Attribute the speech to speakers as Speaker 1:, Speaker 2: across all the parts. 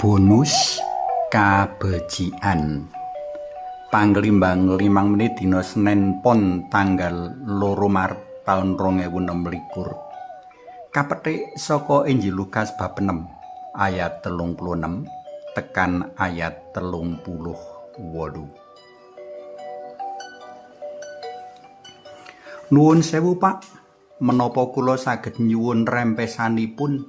Speaker 1: Bonus kabecikan. Panglimbang 5 menit dina Senen Pon tanggal 2 Maret taun 2026. Kapetik saka Injil Lukas bab 6 ayat 36 tekan ayat 38. Nuwun sewu Pak, menapa kula saged nyuwun rempesanipun?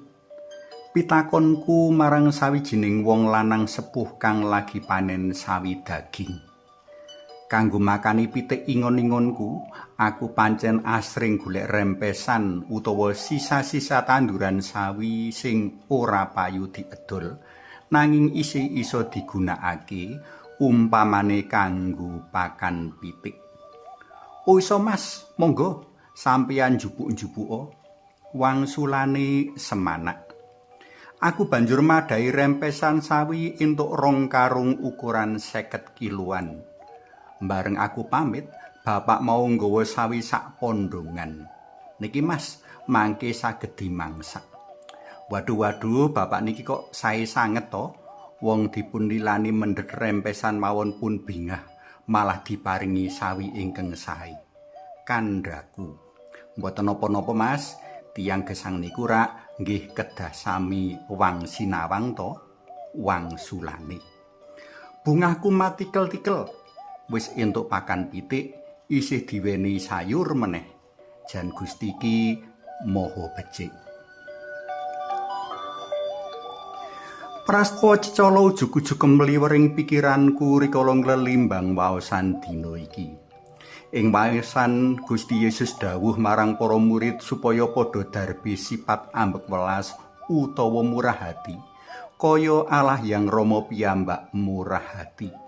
Speaker 1: Pitakonku marang sawijining wong lanang sepuh kang lagi panen sawi daging. Kanggo makani pitik ingon-ingonku, aku pancen asring golek rempesan utawa sisa-sisa tanduran sawi sing ora payu diedol, nanging isih iso digunakake umpamane kanggo pakan pitik. Oh iso Mas, monggo sampeyan njupuk-njupuka. Wangsulane semanak. Aku banjur madhahi rempesan sawi entuk 2 karung ukuran 50 kiloan. Bareng aku pamit, bapak mau nggawa sawi sak pondongan. Niki Mas, mangke saged dimangsak. Waduh waduh, bapak niki kok sae sanget to? Wong dipun lilani mendhet rempesan mawon pun bingah, malah diparingi sawi ingkang sae. Kandhaku. Mboten napa-napa Mas, tiyang gesang niku rak nggih kedah sami wang sinawang to, wangsulane. Bungahku matikel-tikel. Wis entuk pakan pitik, isih diweni sayur meneh. Jan Gusti ki maha becik. Prastawa cecala ujug-ujug kemliwer ing pikiranku rikala nglelimbang waosan dina iki. Ing waosan Gusti Yesus dawuh marang para murid supaya padha darbi sifat ambek welas utawa murah hati, kaya Allah yang Rama piyambak murah hati.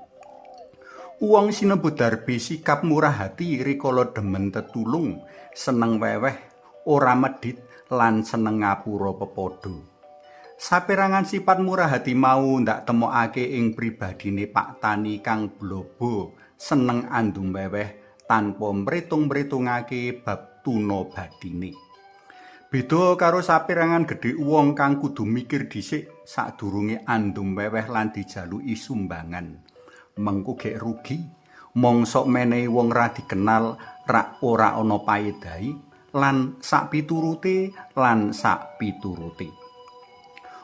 Speaker 1: Wong sinebut darbi sikap murah hati rikala demen tetulung, seneng weweh, ora medhit lan seneng ngapura pepadha. Saperangan sifat murah hati mau ndak temokake ing pribadine Pak Tani kang blobo, seneng andum weweh tanpa mritung-mritungake bab tuna bathine. Beda karo saperangan gedhe wong kang kudu mikir dhisik sadurunge andum weweh lan dijaluki sumbangan. Mengko gek rugi, mongsok menehi wong ra dikenal rak ora ana paedahe lan sak piturute lan sak piturute.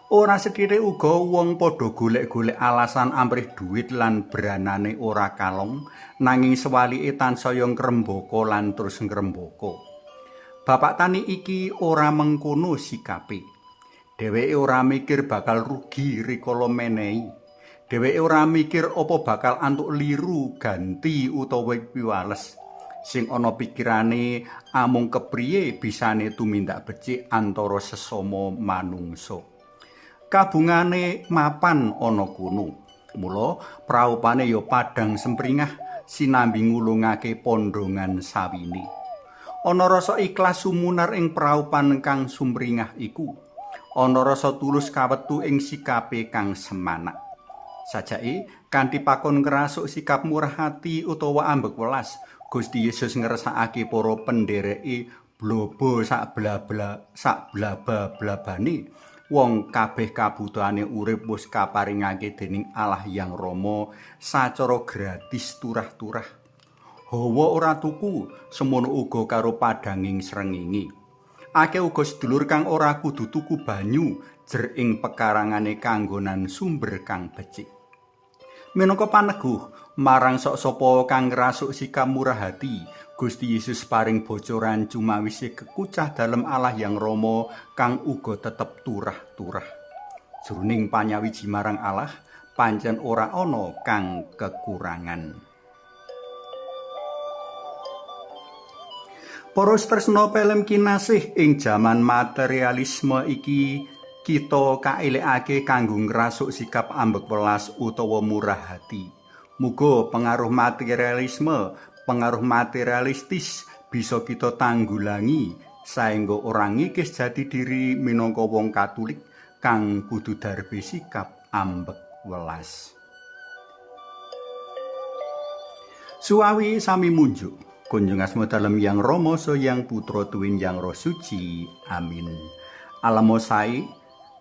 Speaker 1: Ora sethithik uga wong padha golek-golek alasan amrih dhuwit lan branane ora kalong, nanging sewalike tansaya ngrembaka lan terus ngrembaka. Bapak tani iki ora mengkono sikape. Dheweke ora mikir bakal rugi rikala menehi. Dheweke ora mikir apa bakal antuk liru ganti utawa piwales. Sing ana pikirane amung kepriye bisane tumindak becik antara sesama manungsa. Kabungane mapan ana kono. Mula praupane ya padhang sempringah sinambi ngulungake pondhongan sawine. Ana rasa ikhlas sumunar ing praupan kang sumringah iku. Ana rasa tulus kawetu ing sikape kang semanak. Sajake kanthi pakon ngrasuk sikap murah hati utawa ambek welas, Gusti Yesus ngersakake para pendhereke blobo sak bla-bla sak blaba-blabane. Wong kabeh kabutuhane urip wis kaparingake dening Allah Yang Rama sacara gratis turah-turah. Hawa ora tuku, semono uga karo padhanging srengenge. Akeh uga sedulur kang ora kudu tuku banyu jer ing pekarangane kanggonan sumber kang becik. Minangka paneguh marang sok sapa kang ngrasuk sikap murah hati, Gusti Yesus paring bocoran cumawise kekucah dalem Allah Yang Rama kang uga tetep turah-turah. Jroning panyawiji marang Allah, pancen ora ana kang kekurangan. Para tresna pelem kinasih ing jaman materialisme iki, kita kaelekake kanggo ngrasuk sikap ambek welas utawa murah hati. Muga pengaruh materialisme, pengaruh materialistis bisa kita tanggulangi saengga ora ngikis jati diri minangka wong Katolik kang kudu darbe sikap ambek welas. Suwawi sami munjuk. Kunjung asma dalem Yang Rama, Yang Putra tuwin Yang Roh Suci. Amin. Alamo sae,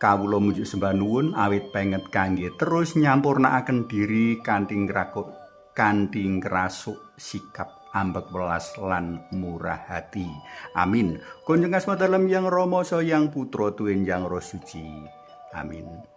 Speaker 1: Kawula mujuk sembah nuwun awit penget kangge terus nyampurnakaken diri kanthi ngrakuk kanthi ngrasuk sikap ambek welas lan murah hati. Amin. Kunjung asma dalem Yang Rama Saha Yang Putra tuwin Yang Roh Suci. Amin.